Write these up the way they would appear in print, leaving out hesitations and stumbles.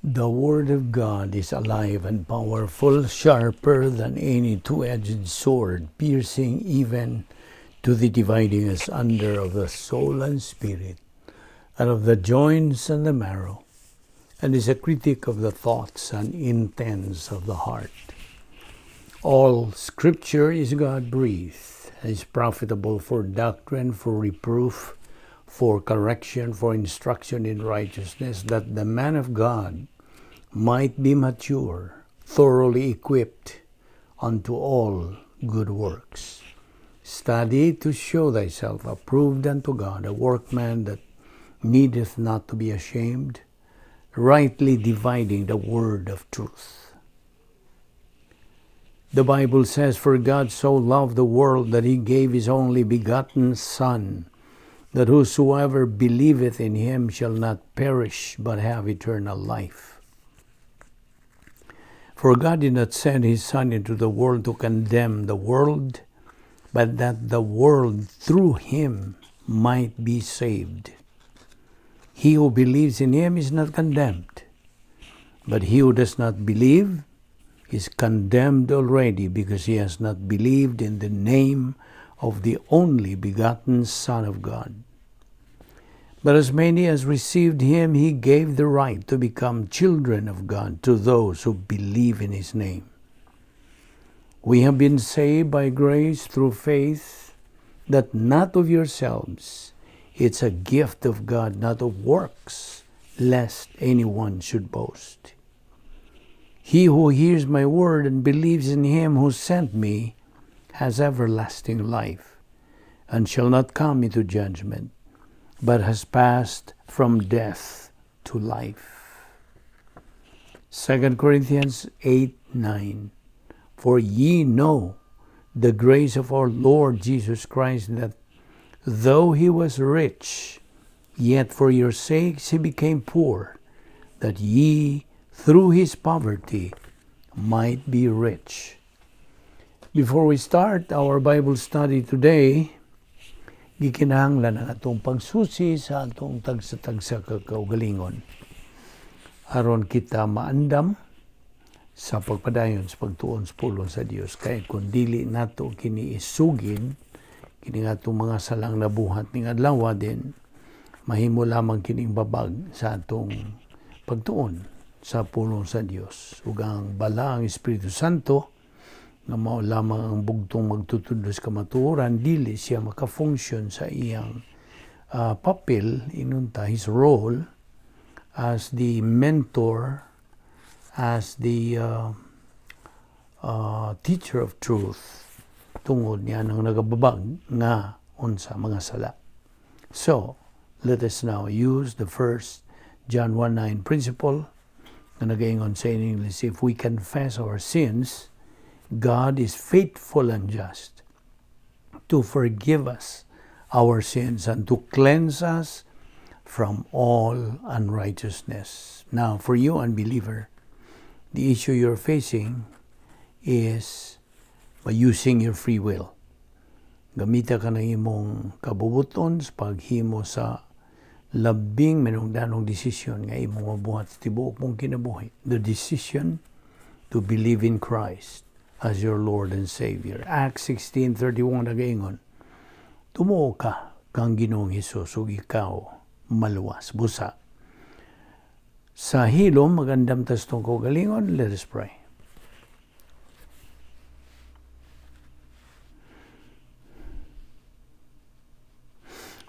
The Word of God is alive and powerful, sharper than any two-edged sword, piercing even to the dividing asunder of the soul and spirit, and of the joints and the marrow, and is a critic of the thoughts and intents of the heart. All Scripture is God-breathed, and is profitable for doctrine, for reproof, for correction, for instruction in righteousness, that the man of God might be mature, thoroughly equipped unto all good works. Study to show thyself approved unto God, a workman that needeth not to be ashamed, rightly dividing the word of truth. The Bible says, "For God so loved the world that he gave his only begotten Son, that whosoever believeth in him shall not perish, but have eternal life." For God did not send his Son into the world to condemn the world, but that the world through him might be saved. He who believes in him is not condemned, but he who does not believe is condemned already, because he has not believed in the name of the only begotten Son of God. But as many as received him, he gave the right to become children of God, to those who believe in his name. We have been saved by grace through faith, that not of yourselves. It's a gift of God, not of works, lest anyone should boast. He who hears my word and believes in him who sent me has everlasting life, and shall not come into judgment, but has passed from death to life. 2 Corinthians 8:9. For ye know the grace of our Lord Jesus Christ, that though he was rich, yet for your sakes he became poor, that ye through his poverty might be rich. Before we start our Bible study today, gikinahanglan ang atong pagsusi sa atong tagsa-tagsa ka kaugalingon, aron kita maandam sa pagpadayon sa pagtuon sa pulong sa Dios. Kay kung dili nato kini isugid kini nga atong mga salang nabuhat ning adlaw, din mahimo lamang kining babag sa atong pagtuon sa pulong sa Dios. Ug ang bala ang Espiritu Santo nga mao lamang ang bugtong magtutudlo sa kamatuoran, dili siya makafunction sa iyang papel, inunta his role as the mentor, as the teacher of truth, tungod niya nang nagababag nga unsa mga sala. So, let us now use the first John 1:9 principle nga nagaingon sa in English, if we confess our sins, God is faithful and just to forgive us our sins and to cleanse us from all unrighteousness. Now, for you, unbeliever, the issue you're facing is by using your free will. Gamita ka ng imong kabubuton sa paghimo sa labing manungdanong desisyon nga imong mabuhat sa tibuok mong kinabuhi. The decision to believe in Christ as your Lord and Savior. Acts 16:31 nagaingon, tumuo ka kang Ginoong Hesus ug ikaw maluwas. Busa. Sa hilom, magandam tas tong kaugalingon. Let us pray.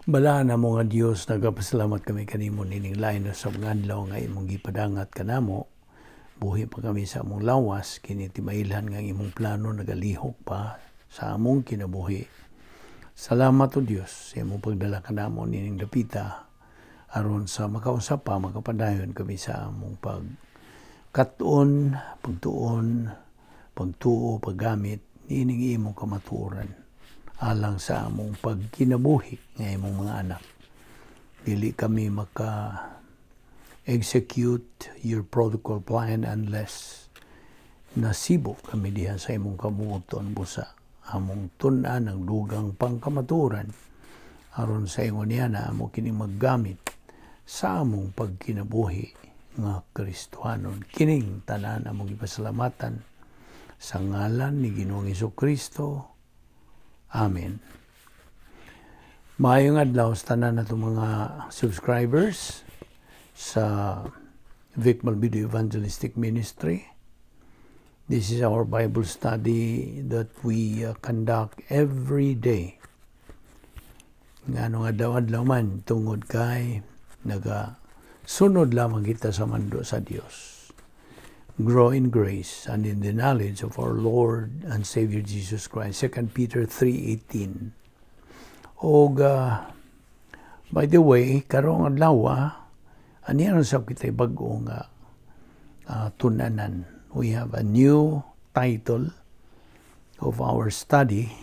Balaan na mo nga Dios, nagapasalamat kami kanimo nining lain na sa mga adlaw nga imong gipadangat kanamo. Buhi pa kami sa among lawas, kini timailhan nga imong plano nagalihok pa sa among kinabuhi. Salamat o Dios sa imong pagdala kanamo nining dapita, aron sa makausap pa, makapadayon kami sa among pagkat-on, pagtuon, pagtuo, paggamit nining imong kamatuoran alang sa among pagkinabuhi nga imong mga anak. Dili kami maka execute your protocol plan unless nasibo kami diha sa imong kabuoton, busa among tun-an ang dugang pangkamatuoran aron sa ingon niya na amo kini maggamit sa among pagkinabuhi nga Kristohanon. Kining tanan among gipasalamatan sa ngalan ni Ginoong Kristo. Amen. Maayong adlaw sa tanan natong mga subscribers sa Vic Malvido Evangelistic Ministry. This is our Bible study that we conduct every day. Ngano nga adlaw-adlaw man? Tungod kay naga sunod lamang kita sa mando sa Dios. Grow in grace and in the knowledge of our Lord and Savior Jesus Christ. 2 Peter 3:18. Og by the way, karong adlaw, aniya sa kita bag-o nga tunanan. We have a new title of our study,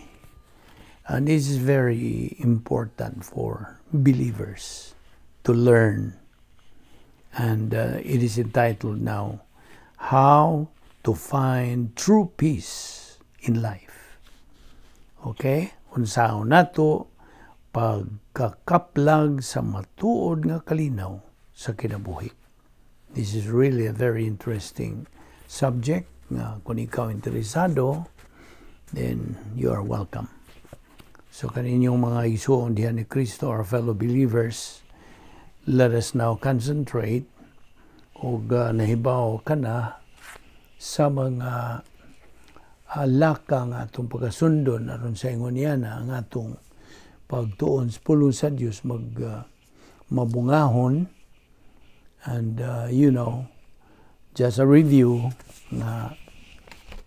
and this is very important for believers to learn. And it is entitled now, "How to Find True Peace in Life." Okay? Unsaon nato pagkakaplag sa matuod nga kalinaw sa kinabuhi. This is really a very interesting subject nga kung ikaw interesado, then you are welcome. So kaninyong mga igsuon diha ni Kristo, our fellow believers, let us now concentrate og nahibaw ka na sa mga laka nga atong pagkasundon aron sa ingon niya na ang atong pagtuon sa pulong sa Dios mag mabungahon. And just a review na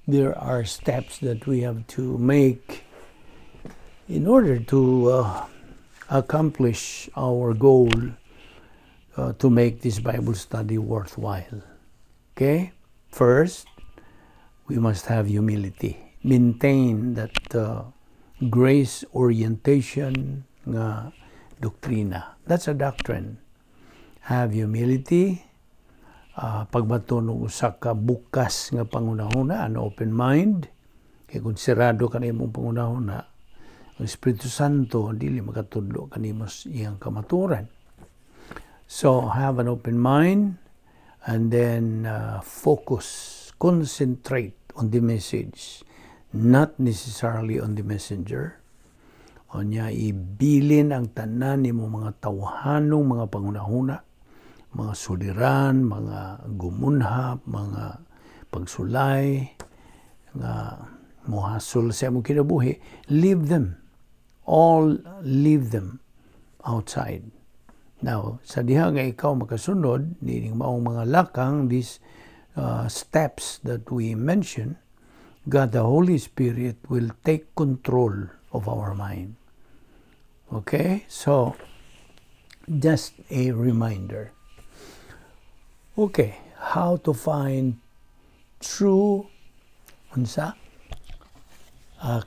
there are steps that we have to make in order to accomplish our goal to make this Bible study worthwhile. Okay? First, we must have humility. Maintain that grace orientation nga doktrina. That's a doctrine. Have humility, pagbaton og usa ka bukas nga panghunahuna, an open mind. Kay kung sirado ka na imong panghunahuna, ang Espiritu Santo dili makatudlo kanimo iyang kamaturan. So have an open mind and then focus, concentrate on the message, not necessarily on the messenger. Unya ibilin ang tanan nimo mga tawhanong mga panghunahuna, mga suliran, mga gumunhap, mga pagsulay nga muhasol sa imong kinabuhi, leave them. All leave them outside. Now, sa diha nga ikaw makasunod nining maong mga lakang, these steps that we mentioned, God the Holy Spirit will take control of our mind. Okay? So, just a reminder. Okay, how to find true unsa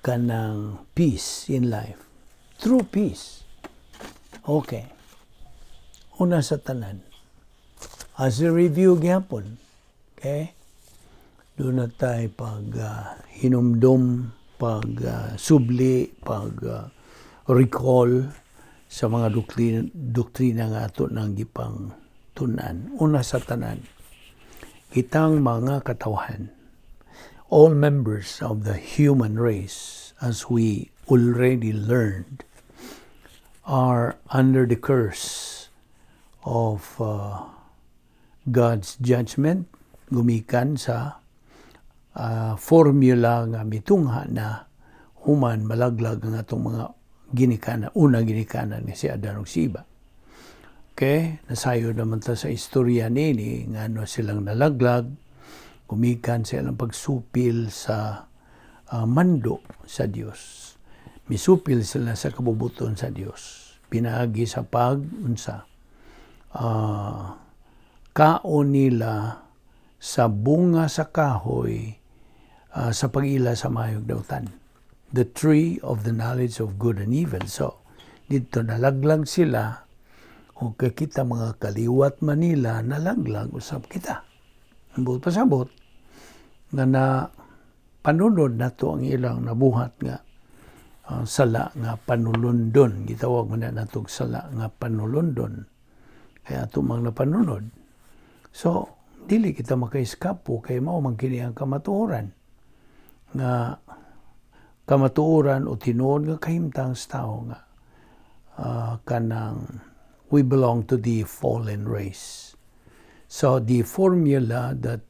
kanang peace in life? True peace. Okay. Una sa tanan. As a review gyapon. Okay? Duna tay pag hinumdom, pag subli, pag recall sa mga doktrina nga ato nang gipang tunan. Una sa tanan, kitang mga katawhan, all members of the human race, as we already learned, are under the curse of God's judgment gumikan sa formula nga mitungha na human malaglag ang atong mga ginikanan, una ginikanan nga si Adan ug si Eva. Okay, nasayod naman ta sa istorya nini ngano silang nalaglag gumikan sa ilang pagsupil sa mando sa Dios. Misupil sila sa kabubuton sa Dios. Pinaagi sa pag unsa kaon nila sa bunga sa kahoy sa pag-ila sa maayog dautan. The tree of the knowledge of good and evil. So, dito nalaglag sila o kita mga kaliwat Manila nalaglag usab kita. Ang buot pasabot nga na panunod nato ang ilang nabuhat nga sala nga panulundon. Gitawag man na natong sala nga panulundon. Kaya ato mang napanunod. So, dili kita makaiskapo kay mao man kini ang kamatuoran nga kamatuoran o tinuod nga kahimtang sa tao nga kanang we belong to the fallen race. So the formula that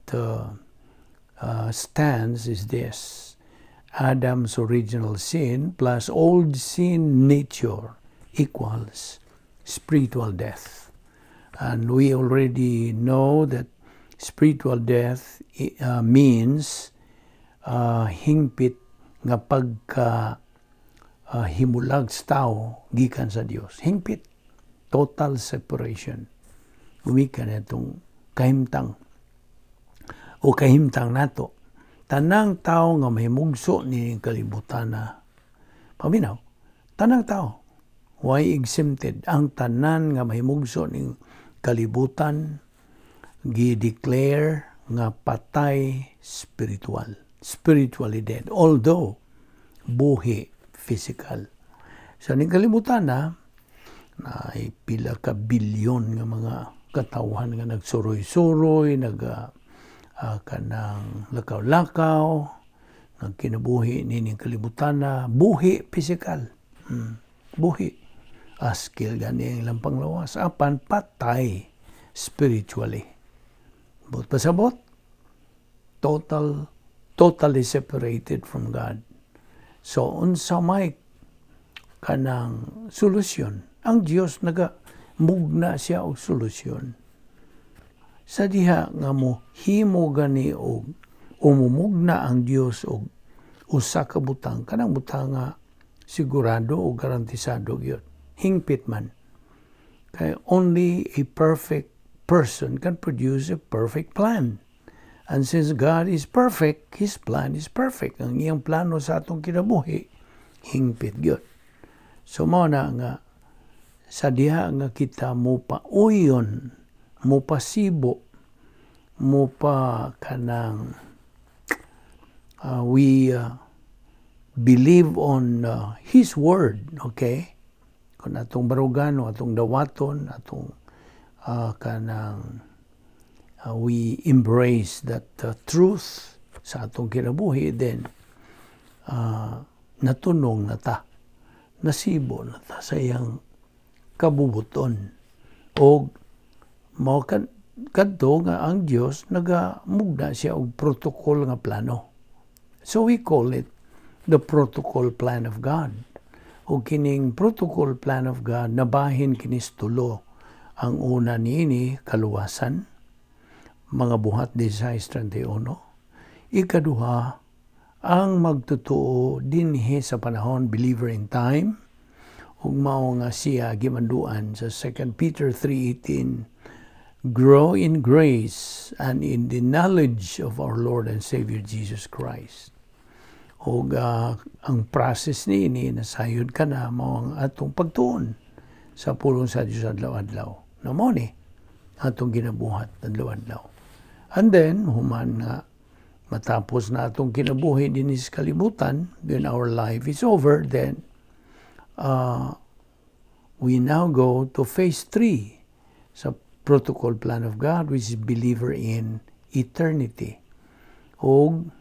stands is this: Adam's original sin plus old sin nature equals spiritual death. And we already know that spiritual death means hingpit nga pagka himulag sa tao gikan sa Dios. Hingpit. Total separation. Gumikan itong kahimtang o kahimtang nato. Tanang tao nga mahimugso ni kalibutan na paminaw. Tanang tao way exempted? Ang tanan nga mahimugso ning kalibutan gi-declare nga patay spiritual, spiritually dead, although buhi physical. So ning kalibutan na ay pila ka bilyon nga mga katawhan nga nagsuroy-suroy, nag kanang lakaw-lakaw, nagkinabuhi nining kalibutan na buhi physical. Buhi. Askil gani ang ilang panglawas apan patay spiritually. But pasabot, totally separated from God. So unsa may kanang solusyon? Ang Dios naga mugna siya og solusyon. Sa diha nga mo himo gani og umumugna ang Dios og usa ka butang, kanang butang nga sigurado o garantisado gyud. Hingpit man. Kay only a perfect person can produce a perfect plan. And since God is perfect, His plan is perfect. Ang iyang plano sa atong kinabuhi, hingpit gyud. So mao na nga sa diha nga kita mo pauyon, mo pasibo, mo pa kanang we believe on His word, okay? Kung atong barugano, atong dawaton, atong kanang we embrace that truth sa atong kinabuhi, then natunong na ta, nasibo na ta sa iyang kabubuton. O mao kan kadto nga ang Dios nagamugna siya og protocol nga plano. So we call it the protocol plan of God. O kining protocol plan of God nabahin kini tulo. Ang una niini, kaluwasan, Mga Buhat 16:31. Ikaduha, ang magtotoo dinhi sa panahon, believer in time, ug mao nga siya gimanduan sa 2 Peter 3:18, "Grow in grace and in the knowledge of our Lord and Savior Jesus Christ." Ug ang process niini, nasayod ka na, mao ang atong pagtuon sa pulong sa Dios adlaw-adlaw. Na mao ni atong ginabuhat adlaw-adlaw. And then human nga matapos na atong kinabuhi dinhi sa kalibutan, when our life is over, then we now go to phase 3 sa protocol plan of God, which is believer in eternity. Og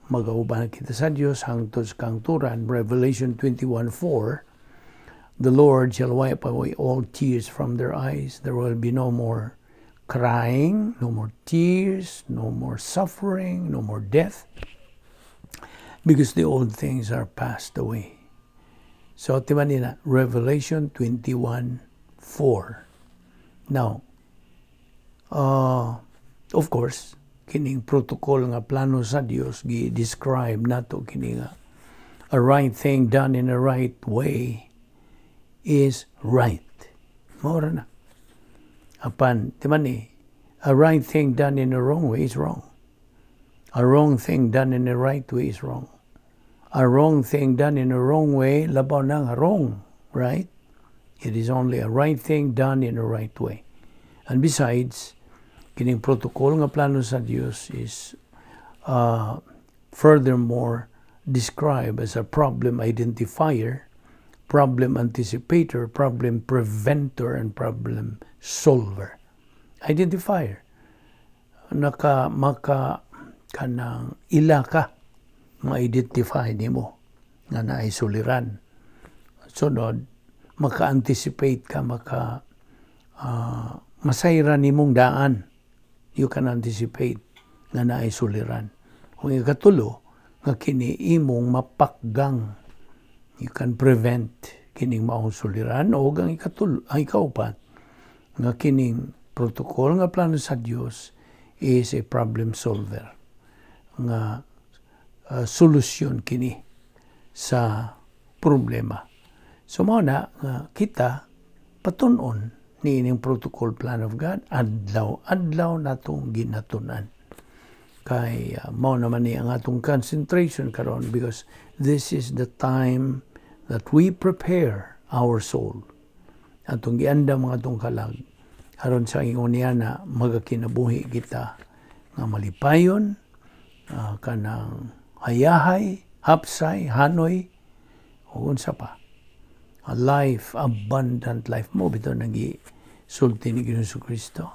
magauban kita sa Dios hangtod sa kangturan. Revelation 21:4, "The Lord shall wipe away all tears from their eyes. There will be no more crying, no more tears, no more suffering, no more death, because the old things are passed away." So, timan na, Revelation 21:4. Now, of course, kining protocol nga plano sa Dios gi-describe nato kini nga a right thing done in a right way is right. Mao na. Apan, timan ni, a right thing done in a wrong way is wrong. A wrong thing done in the right way is wrong. A wrong thing done in a wrong way, labaw na nga wrong, right? It is only a right thing done in the right way. And besides, kining protocol nga plano sa Dios is furthermore described as a problem identifier, problem anticipator, problem preventer, and problem solver. Identifier. Naka maka kanang ila ka, ma-identify nimo nga naay suliran. Sunod, maka-anticipate ka, maka masayran nimong daan. You can anticipate nga naay suliran. Kung ikatulo, nga kini imong mapakgang. You can prevent kining maong suliran. O ang ikatulo, ang ikaupat, nga kining protocol nga plano sa Dios is a problem solver. Nga solusyon kini sa problema. So mao na nga kita patun-on ni ining protocol plan of God, adlaw adlaw natong ginatun-an. Kay mao naman ni ang atong concentration karon because this is the time that we prepare our soul. Atong giandam ang atong kalag aron sa ingon niya na magakinabuhi kita nga malipayon, kanang hayahay, hapsay, hanoy, o unsa pa. A life, abundant life mo bitaw nagi sulti ni Ginoong Kristo.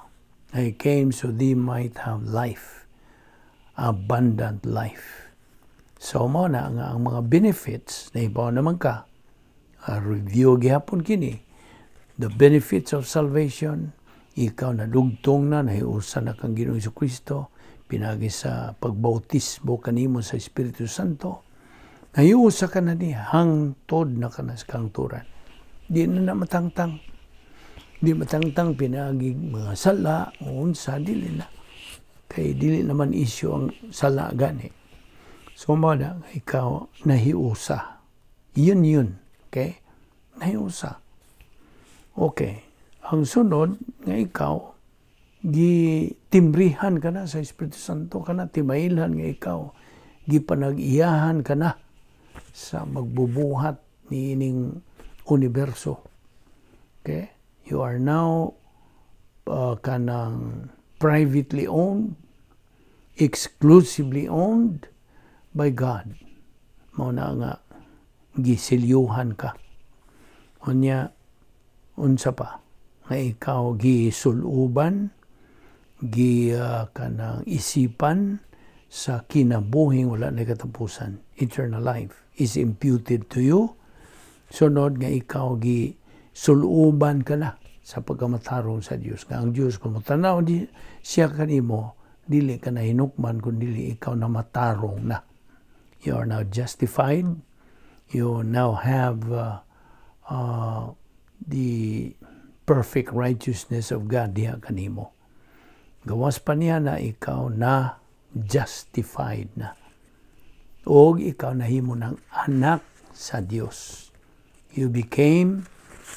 "I came so they might have life, abundant life." So mo na nga ang mga benefits na ibaw naman ka, review gihapon kini, the benefits of salvation: ikaw na dugtong na, nahiusa na kang Ginoong Kristo, pinagi sa pagbautismo kanimo sa Espiritu Santo, nahiusa ka na niya, hangtod na ka na sa kahangturan. Di na na matangtang. Di matangtang pinagi mga sala, unsa, dili na. Kay dili naman isyu ang sala gani. So mo na, ikaw nahiusa. Yun yun. Okay? Nahiusa. Okay. Ang sunod, nga ikaw, gitimbrihan ka na sa Espiritu Santo ka na, timailhan nga ikaw, gipanag-iyahan ka na sa magbubuhat ni ining universo. Okay? You are now kanang privately owned, exclusively owned by God. Mao na nga gisilyuhan ka. Unya, unsa pa? Nga ikaw gisuluban, gi kanang isipan sa kinabuhing wala na katapusan. Eternal life is imputed to you. Sunod nga ikaw gi suluban ka na sa pagkamatarong sa Dios. Nga ang Dios kung motanaw di siya kanimo, dili ka na hinukman kung dili ikaw na matarong na. You are now justified. You now have the perfect righteousness of God diha kanimo. Gawas pa niya na ikaw na justified na. O ikaw nahimo ng anak sa Dios. You became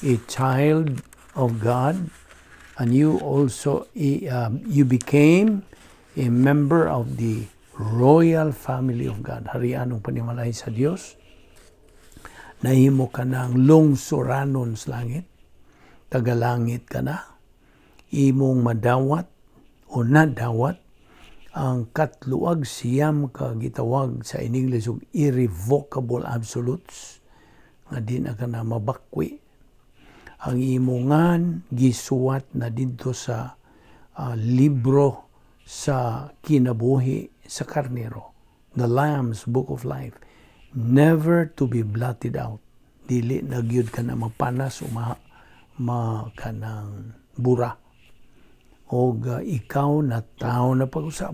a child of God and you also you became a member of the royal family of God. Harianong panimalay sa Dios. Nahimo ka ng lungsuranon sa langit. Tagalangit ka na. Imong madawat o nadawat ang 39 ka gitawag sa in English og irrevocable absolutes nga di na ka na mabakwi. Ang imongan gisuwat na didto sa libro sa kinabuhi sa karnero, the Lamb's Book of Life, never to be blotted out. Dili na gyud ka na mapanas o ma kanang bura. Og ikaw na tao na pag-usab.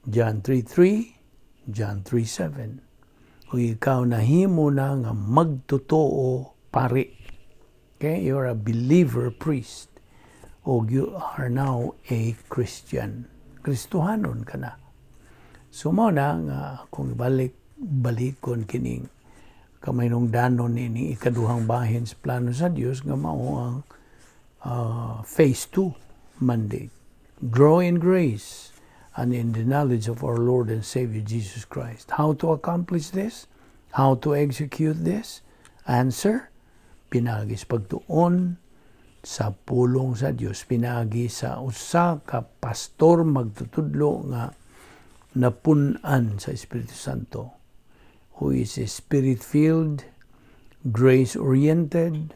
John 3.3, John 3.7. O ikaw nahimo na nga magtotoo pari. Okay? You're a believer priest. O you are now a Christian. Kristohanon ka na. So mao na nga kung ibalik balikon kining kamahinungdanon ini ikaduhang bahin sa plano sa Dios nga mao ang phase 2 mandate. Grow in grace and in the knowledge of our Lord and Savior Jesus Christ. How to accomplish this? How to execute this? Answer, pinaagi sa pagtuon sa pulong sa Dios, pinaagi sa usa ka pastor magtutudlo nga napun-an sa Espiritu Santo, who is spirit-filled, grace-oriented,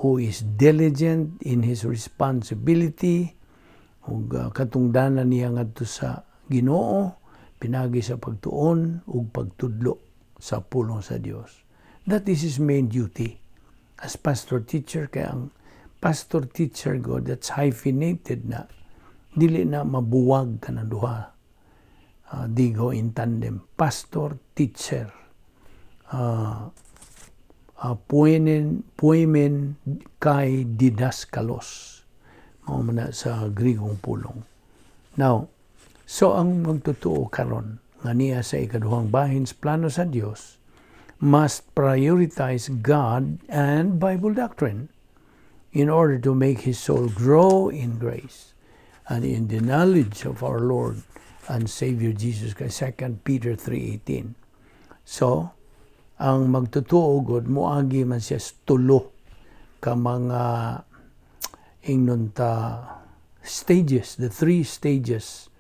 who is diligent in his responsibility Ug katungdanan niya ngadto sa Ginoo pinagi sa pagtuon ug pagtudlo sa pulong sa Dios. That is his main duty as pastor teacher, kay ang pastor teacher God, that's hyphenated na, dili na mabuwag kanang duha. They go in tandem. Pastor teacher. Poimen, poimen kai didaskalos. Mao man na sa Grigong pulong. Now, so ang magtotoo karon nga niya sa ikaduhang bahin sa plano sa Dios must prioritize God and Bible doctrine in order to make his soul grow in grace and in the knowledge of our Lord and Savior Jesus Christ. 2 Peter 3:18. So, ang magtotoo god, moagi man siya sa tulo ka mga, ingnon ta, stages, the three stages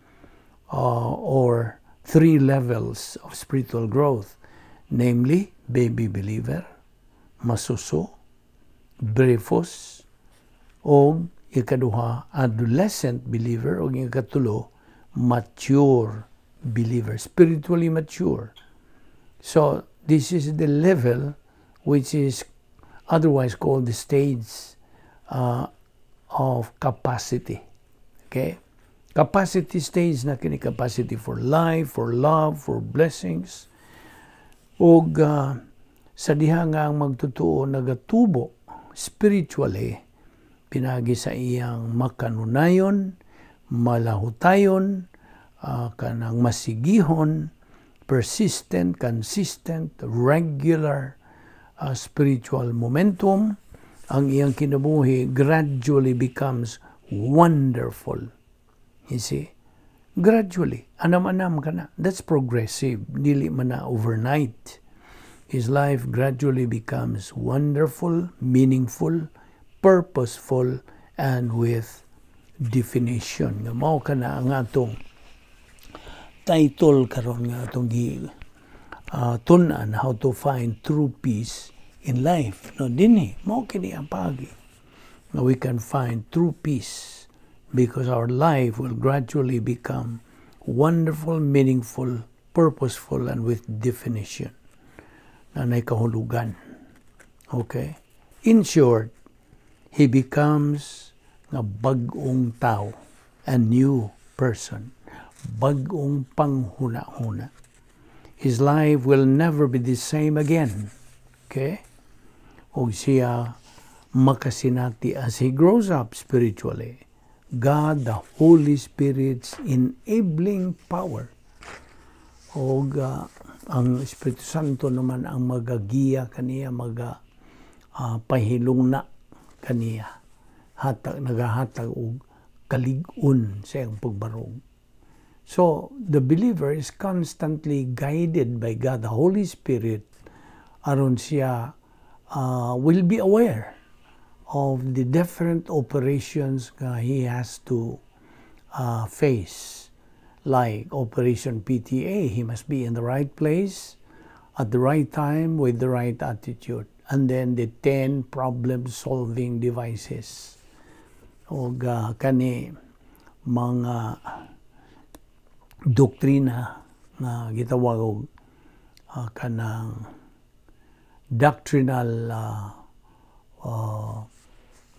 or three levels of spiritual growth, namely baby believer, masuso, brephos, o ikaduha, adolescent believer, o ikatulo, mature believer, spiritually mature. So, this is the level which is otherwise called the stage of capacity. Okay? Capacity stage na kini, capacity for life, for love, for blessings. Ug sa diha nga ang magtotoo nagatubo spiritually pinagi sa iyang makanunayon, malahutayon, kanang masigihon, persistent, consistent, regular spiritual momentum, ang iyang kinabuhi gradually becomes wonderful. You see? Gradually. Anam-anam ka na. That's progressive. Dili man na overnight. His life gradually becomes wonderful, meaningful, purposeful, and with definition. Nga mao ka na ang atong title karon nga atong gi tun-an, "How to Find True Peace in Life." No, dinhi mao kini ang paagi nga we can find true peace, because our life will gradually become wonderful, meaningful, purposeful, and with definition na nay kahulugan. Okay? In short, he becomes nga bag-ong tao, a new person, bag-ong panghuna-huna. His life will never be the same again. Okay? O siya makasinati as he grows up spiritually. God, the Holy Spirit's enabling power. O ang Espiritu Santo naman ang magagiya kaniya, maga pahilong na kaniya. Hatag, nagahatag og kalig-on sa iyang pagbarog. So, the believer is constantly guided by God, the Holy Spirit, aron siya will be aware of the different operations nga he has to face. Like Operation PTA, he must be in the right place at the right time with the right attitude. And then the 10 problem-solving devices. O kani mga doktrina nga gitawag og kanang doctrinal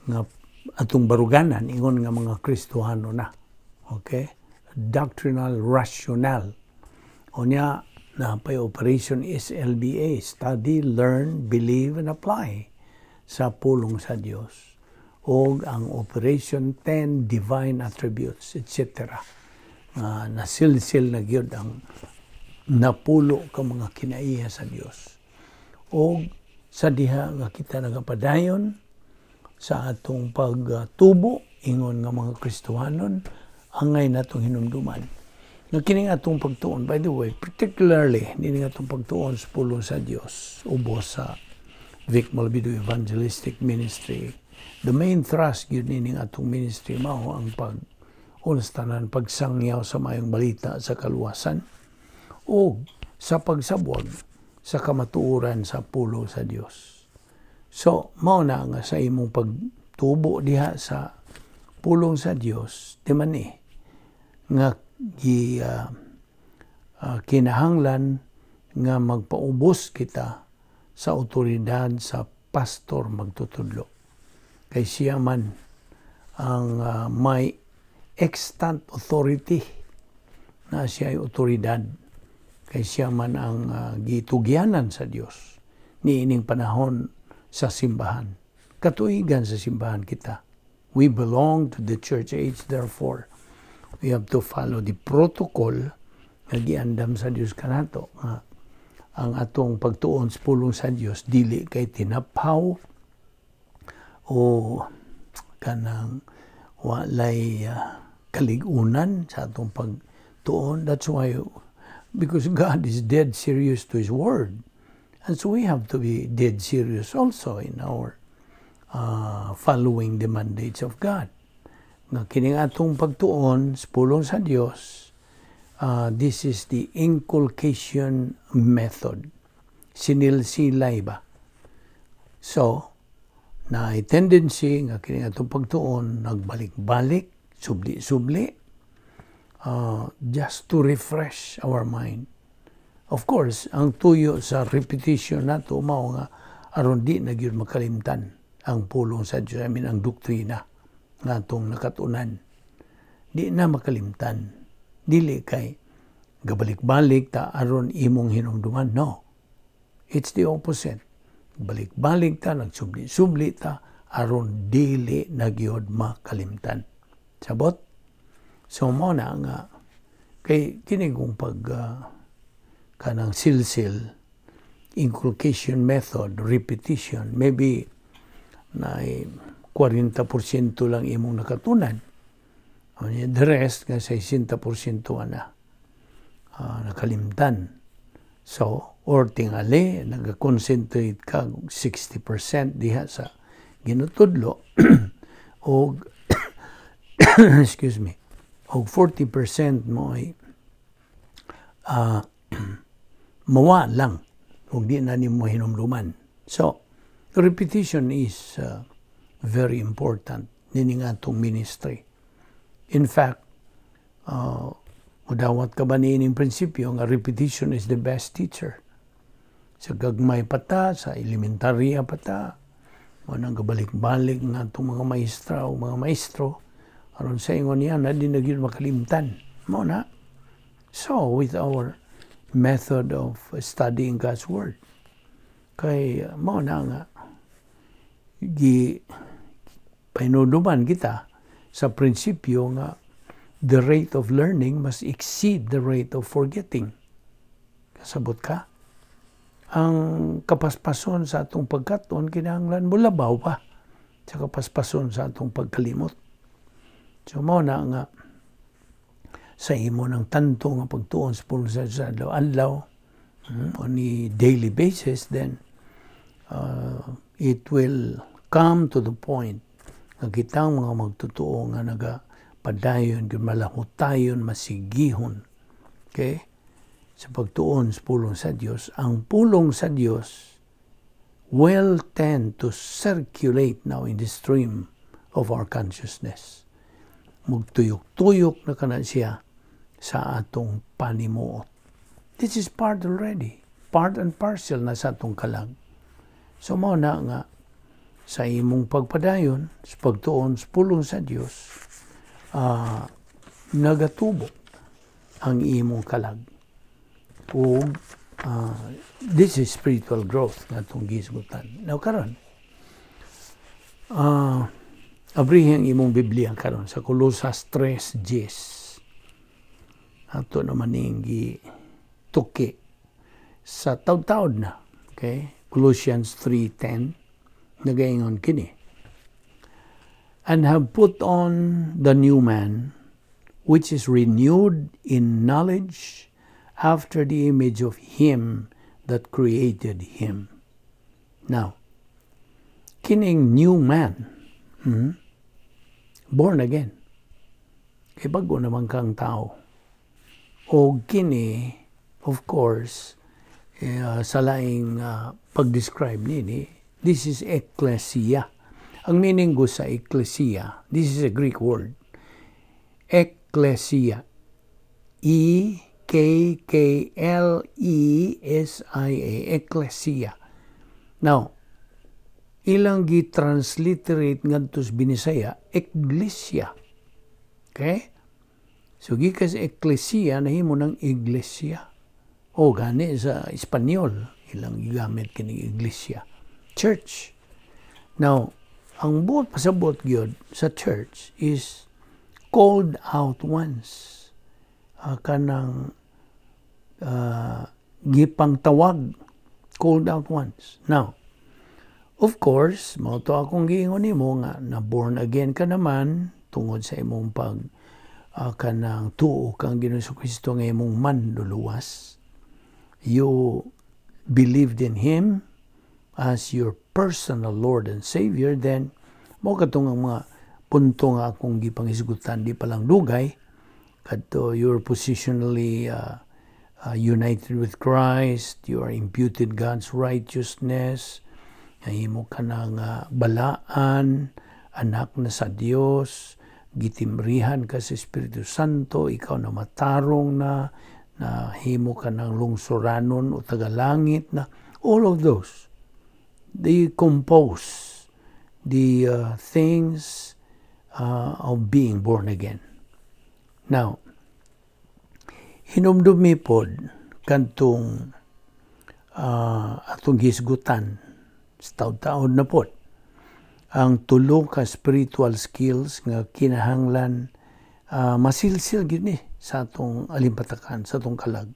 nga atong baruganan ingon nga mga Kristohano na. Okay? Doctrinal rationale. Unya naa pay Operation SLBA, study, learn, believe, and apply sa pulong sa Dios. O ang Operation 10 Divine Attributes, etc. Nasilsil na gyud ang napulo ka mga kinaiya sa Dios. O sa diha nga kita nagapadayon sa atong pagtubo ingon nga mga Kristohanon, angay natong hinumduman nga kining atong pagtuon, by the way, particularly nining atong pagtuon sa pulong sa Dios ubos sa Vic Malvido Evangelistic Ministry, the main thrust gyud nining atong ministry mao ang pag unas tanan pagsangyaw sa maayong balita sa kaluwasan o sa pagsabwag sa kamatuoran sa pulong sa Dios. So, mao na nga sa imong pagtubo diha sa pulong sa Dios di man ni nga gi kinahanglan nga magpaubos kita sa otoridad sa pastor magtutudlo. Kay siya man ang may extant authority na siya ay otoridad, kay siya man ang gitugyanan sa Dios niining panahon sa simbahan. Katuigan sa simbahan kita. We belong to the church age, therefore we have to follow the protocol nga giandam sa Dios kanato nga ang atong pagtuon sa pulong sa Dios dili kay tinaphaw o kanang walay kalig-unan sa atong pagtuon. That's why, because God is dead serious to His word. And so we have to be dead serious also in our following the mandates of God. Nga kining atong pagtuon sa pulong sa Dios, this is the inculcation method. Sinilsilay ba? So, na tendency nga kining atong pagtuon nagbalik-balik, subli-subli, just to refresh our mind. Of course, ang tuyo sa repetition nato mao nga aron di na gyud makalimtan ang pulong sa Dios, I mean, ang doktrina nga atong nakatunan. Di na makalimtan. Dili kay gabalik-balik ta aron imong hinumduman. No. It's the opposite. Balik-balik ta, nagsubli-subli ta, aron dili na gyud makalimtan. Sabot? So mo na nga kay kini kung pag kanang silsil, inculcation method, repetition, maybe na 40% lang imong nakatunan. The rest, nga 60% na nakalimtan. So, or tingali, nag-concentrate ka 60% diha sa ginutudlo o, excuse me, og 40% mo ay mawa lang ug di na nimo hinumduman. So, repetition is very important nini nga atong ministry. In fact, mudawat ka ba niining prinsipyo nga repetition is the best teacher? Sa gagmay pa ta, sa elementarya pa ta, mo nang gabalik-balik nga atong mga maestra o mga maestro aron sa ingon niya na di na gyud makalimtan. Mo na. So, with our method of studying God's Word, kay mao na nga gi pahinuduman kita sa prinsipyo nga the rate of learning must exceed the rate of forgetting. Kasabot ka? Ang kapaspason sa atong pagkaton kinahanglan molabaw pa sa kapaspason sa atong pagkalimot. So mao na nga sa imo ng tanto nga pagtuon sa pulong sa adlaw-adlaw, on a daily basis, then it will come to the point nga kitang mga magtotoo nga nagapadayon, malahutayon, masigihon, okay, sa pagtuon sa pulong sa Dios, ang pulong sa Dios will tend to circulate now in the stream of our consciousness. Mugtuyok-tuyok na kana siya sa atong panimuot. This is part already, part and parcel na sa atong kalag. So mao na nga sa imong pagpadayon sa pagtuon sa pulong sa Dios, nagatubo ang imong kalag. Ug this is spiritual growth nga atong gisgutan. Now karon, abrihin ang imong Biblia karon sa Colosas 3:10. Ato naman ning tuki sa taud-taud na. Okay? Colossians 3:10, nagaingon kini: "And have put on the new man, which is renewed in knowledge after the image of him that created him." Now, kining new man, born again. Kay bago naman kang tao. O kini, of course, sa laing pag-describe nini, this is ecclesia. Ang meaning ko sa ecclesia, this is a Greek word. Ecclesia. E K K L E S I A, ecclesia. Now, ilang gi-transliterate ngadto sa Binisaya, iglesia. Okay? So gikan sa ecclesia nahimo ng iglesia. O gani sa Espanyol, ilang gigamit kining iglesia. Church. Now, ang buot pasabot gyud sa church is called out ones. Kanang gipangtawag, called out ones. Now, of course, mao to akong giingon nimo nga na born again ka naman tungod sa imong pag kanang tuo kang Ginoong Kristo nga imong manluluwas. You believed in Him as your personal Lord and Savior, then mao katong ang mga punto nga akong gipanghisgutan di pa lang dugay, kadto you're positionally united with Christ, you are imputed God's righteousness, nahimo ka ng balaan, anak na sa Dios, gitimbrihan ka sa Espiritu Santo, ikaw na matarong na, nahimo ka ng lungsuranon o tagalangit na, all of those, they compose the things of being born again. Now, hinumdumi pod kantong atong hisgutan sa taud-taod na pod ang tulo ka spiritual skills nga kinahanglan masilsil gyud ni sa atong alimpatakan, sa atong kalag,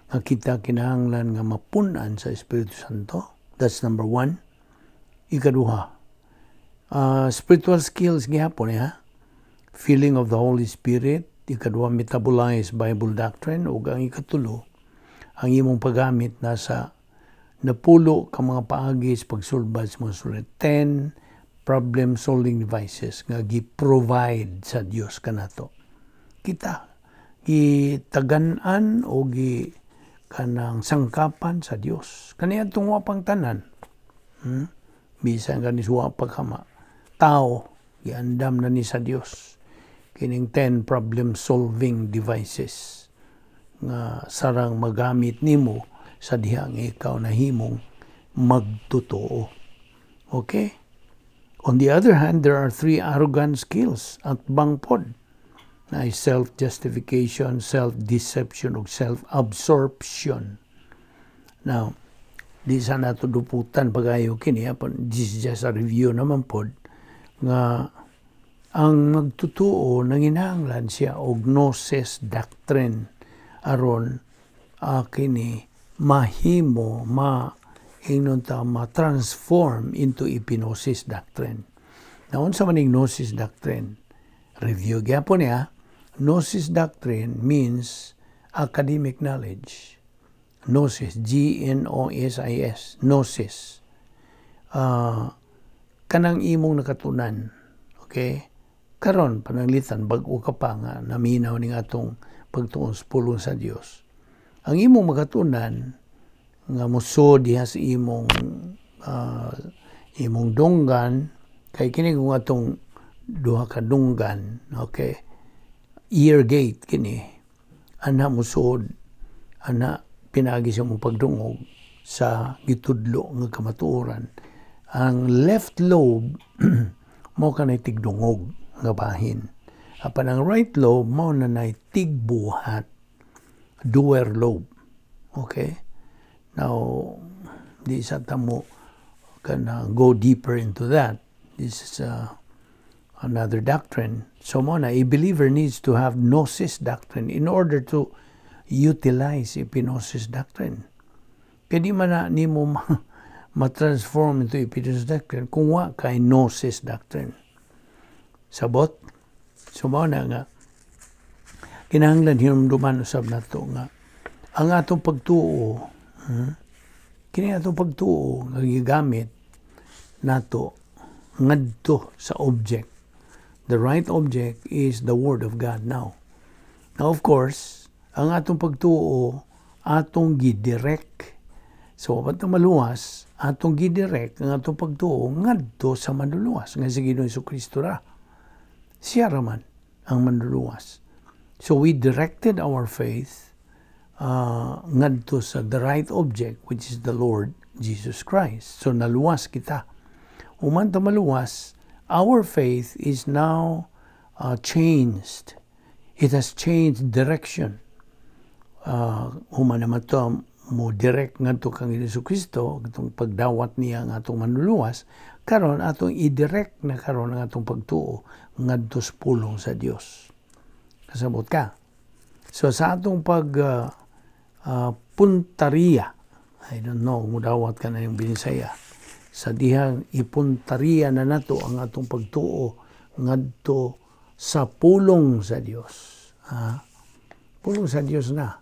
nga kita kinahanglan nga mapun-an sa Espiritu Santo. That's number one. Ikaduha, spiritual skills gihapon, ha, filling of the Holy Spirit. Ikaduha, metabolize Bible doctrine. Ug ang ikatulo, ang imong paggamit na sa 10 ka mga paagi sa pagsulbad sa mga sulod, 10 problem solving devices nga gi-provide sa Dios kanato. Kita gitagan-an o gi kanang sangkapan sa Dios kaniadtong wa pang tanan, Bisan kani wa pa ka matao, giandam na ni sa Dios kining 10 problem solving devices nga sarang magamit nimo sa dihang ikaw nahimong magtotoo. Okay? On the other hand, there are three arrogant skills at bangpod na self-justification, self-deception, ug self-absorption. Now, di sa nato duputan pagayo kini, apan this is just a review naman pod, nga ang magtutuo nanginahanglan siya og gnosis doctrine aron kini mahimo ma ingnon ta ma-transform into epignosis doctrine. Now, unsa man gnosis doctrine? Review gyapon niya. Gnosis doctrine means academic knowledge. Gnosis, Gnosis, gnosis. Kanang imong nakatunan. Okay? Karon pananglitan bag-o ka pa nga naminaw ning atong pagtuon sa pulong sa Dios. Ang imong makatunan nga musuod diha sa imong dunggan, kay kini kung atong duha ka dunggan, okay, ear gate kini, ana musuod ana pinagi sa imong pagdungog sa gitudlo nga kamatuoran. Ang left lobe mao kanay tigdungog nga bahin, apan ang right lobe mao na nay tigbuhat, doer lobe. Okay? Now, di sa tamo kana go deeper into that. This is another doctrine. So mao na, a believer needs to have gnosis doctrine in order to utilize epignosis doctrine. Kaya di man na nimo ma-transform into epignosis doctrine kung wa kay gnosis doctrine. Sabot? So mao na nga kinahanglan hinumduman usab nato nga ang atong pagtuo, kini atong pagtuo nga gigamit nato ngadto sa object. The right object is the Word of God now. Now, of course, ang atong pagtuo atong gidirect. So, wa ta maluwas Atong gidirect ang atong pagtuo ngadto sa Manluluwas nga si Ginoong Kristo ra. Siya raman ang Manluluwas. So we directed our faith ngadto sa the right object, which is the Lord Jesus Christ. So naluwas kita. Human ta maluwas, our faith is now changed. It has changed direction. Human naman to mo direct ngadto kang Hesus Kristo, atong pagdawat niya ang atong Manluluwas, karon atong i-direct na karon ang atong pagtuo ngadto sa pulong sa Dios. Kasabot ka? So sa atong pag puntariya, I don't know kung dawat ka na yung Binisaya, sa dihang ipuntariya na nato ang atong pagtuo ngadto sa pulong sa Dios. Ha? Pulong sa Dios na.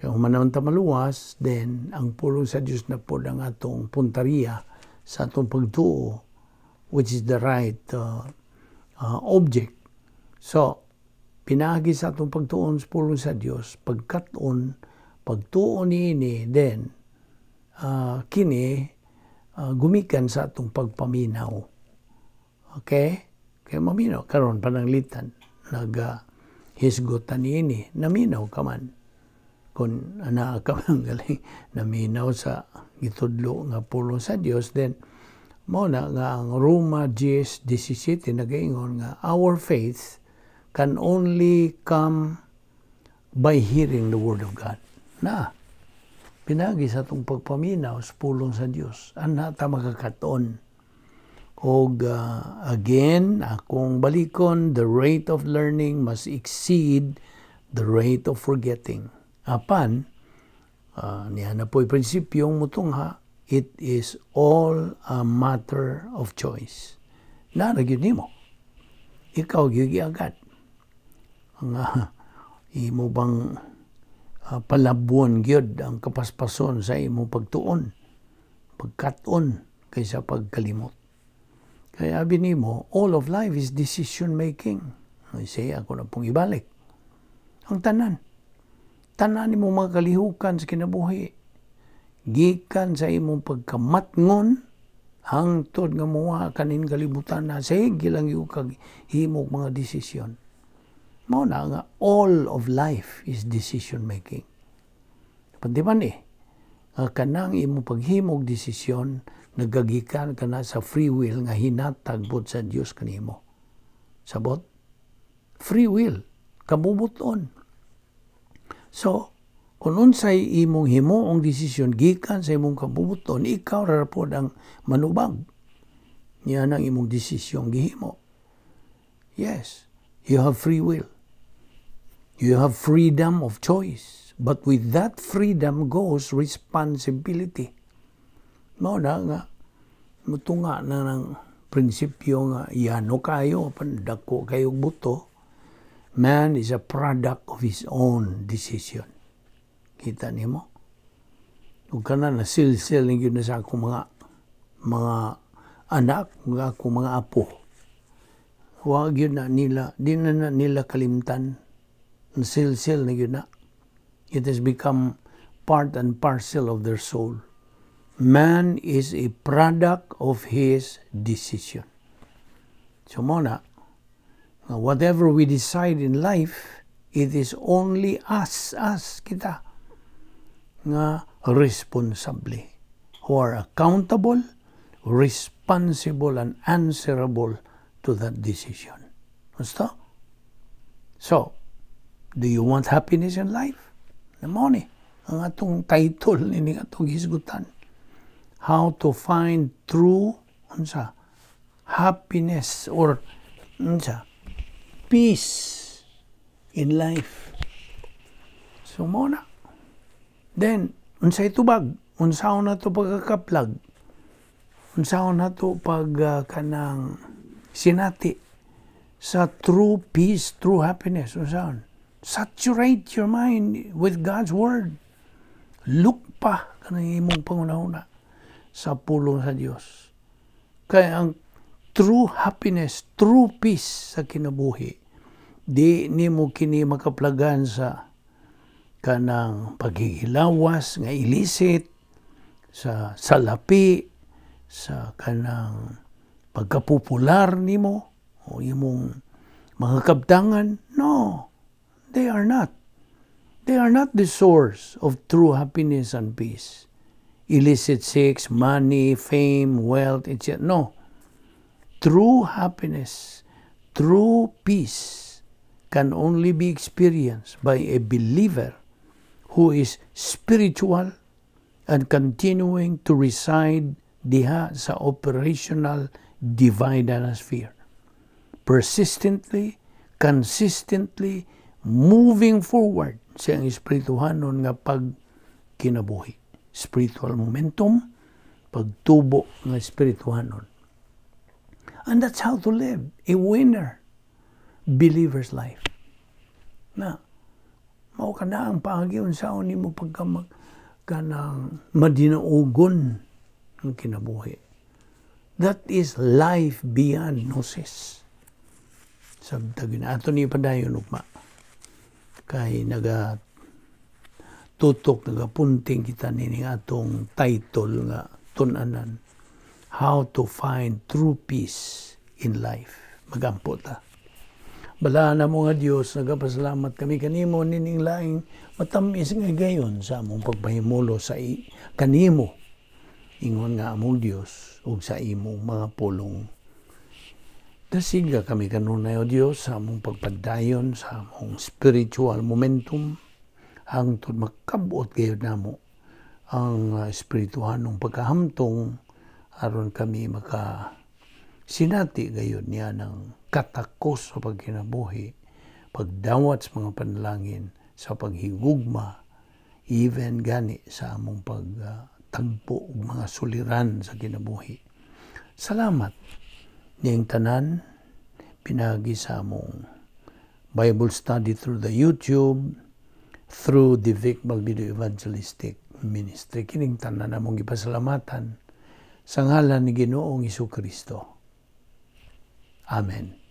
Kaya human naman ta maluwas, then ang pulong sa Dios na po ang atong puntariya sa atong pagtuo, which is the right object. So, pinaagi sa atong pagtuon sa pulong sa Dios, pagkat-on, pagtuo niini, then kini gumikan sa atong pagpaminaw. Okay? Kaya maminaw, karon pananglitan, nag hisgot niini, naminaw ka man kung anaa ka man galing naminaw sa gitudlo nga pulong sa Dios, then mao na nga ang Roma 10:17 nagaingon nga our faith can only come by hearing the word of God. Na pinagi sa atong pagpaminaw sa pulong sa Dios ana ta makakaton. Og again, akong balikon, the rate of learning must exceed the rate of forgetting. Apan niya na po'y prinsipyong mutungha, it is all a matter of choice. Naa ra gyud nimo. Ikaw gyud giagad. Ang imo bang palabwon gyud ang kapaspason sa imong pagtuon, pagkat-on kaysa pagkalimot. Kaya abi nimo, all of life is decision making. Ay, say, ako na pong ibalik. Ang tanan. Tanan nimo mga kalihukan sa kinabuhi. Gikan sa imong pagkamatngon, hangtod nga muwa kanin kalibutan na sige lang yung kag himog mga desisyon. Mao na nga all of life is decision making. Pandi man eh, nga kanang imong paghimog desisyon nagagikan ka na sa free will nga hinatag pod sa Dios kanimo. Sabot? Free will, kabubuton. So, kung unsay imong himuong desisyon gikan sa imong kabubuton, ikaw ra pod ang manubag. Niya ang imong desisyon gihimo. Yes, you have free will. You have freedom of choice. But with that freedom goes responsibility. Mao na nga mutunga na ng prinsipyo nga yano kayo, pandako kayo buto. Man is a product of his own decision. Kita nimo? Ug kana na silsil ni gyud na sa akong mga anak, mga akong mga apo. Wa gyud na nila, di na, na nila kalimtan. Nasilsil na gyud na. It has become part and parcel of their soul. Man is a product of his decision. So mao na, whatever we decide in life, it is only us, us, kita, nga responsable, who are accountable, responsible, and answerable to that decision. Gusto? So, do you want happiness in life? Mao ni ang atong title ni atong hisgutan. How to find true unsa happiness or unsa peace in life. So mao na. Then unsay tubag? Unsaon na to pagkakaplag? Unsaon na to pag kanang sinati sa true peace, true happiness? Unsaon? Saturate your mind with God's Word. Look pa kanang imong pangunahuna sa pulong sa Dios. Kaya ang true happiness, true peace sa kinabuhi, di nimo kini makaplagan sa kanang paghihilawas nga illicit, Sa salapi, sa kanang pagkapopular nimo o imong mga kabtangan. No, they are not. They are not the source of true happiness and peace. Illicit sex, money, fame, wealth, etc. No. True happiness, true peace can only be experienced by a believer who is spiritual and continuing to reside diha sa operational divine sphere. Persistently, consistently moving forward sa ang espirituhanon nga pagkinabuhi. Spiritual momentum, pagtubo nga espirituhanon. And that's how to live a winner believer's life. Na, mao ka na ang paagi unsaon nimo pagka kanang madinaugon ang kinabuhi. That is life beyond gnosis. Sabtagin ato ni padayon ugma. Kay naga tutok, nagapunting kita nining atong title nga tun-anan, How to Find True Peace in Life. Magampo ta. Balaan mo nga Dios, nagapasalamat kami kanimo nining laing matamis nga gayon sa among pagpahimulo sa kanimo. Ingon nga among Dios ug sa imong mga pulong. Dasiga kami kanunay, o Dios, sa among pagpadayon sa among spiritual momentum hangtod makabot gayud namo ang espirituhanong pagkahamtong aron kami maka sinati gayud niya ng katakos sa pagkinabuhi, pagdawat sa mga panalangin, sa paghigugma, even gani sa among pagtagpo og mga suliran sa kinabuhi. Salamat niyang tanan pinagi sa among Bible study through the YouTube, through the Vic Balbido Evangelistic Ministry. Kining tanan among gipasalamatan sa ngalan ni Ginoong Hesus Kristo. Amen.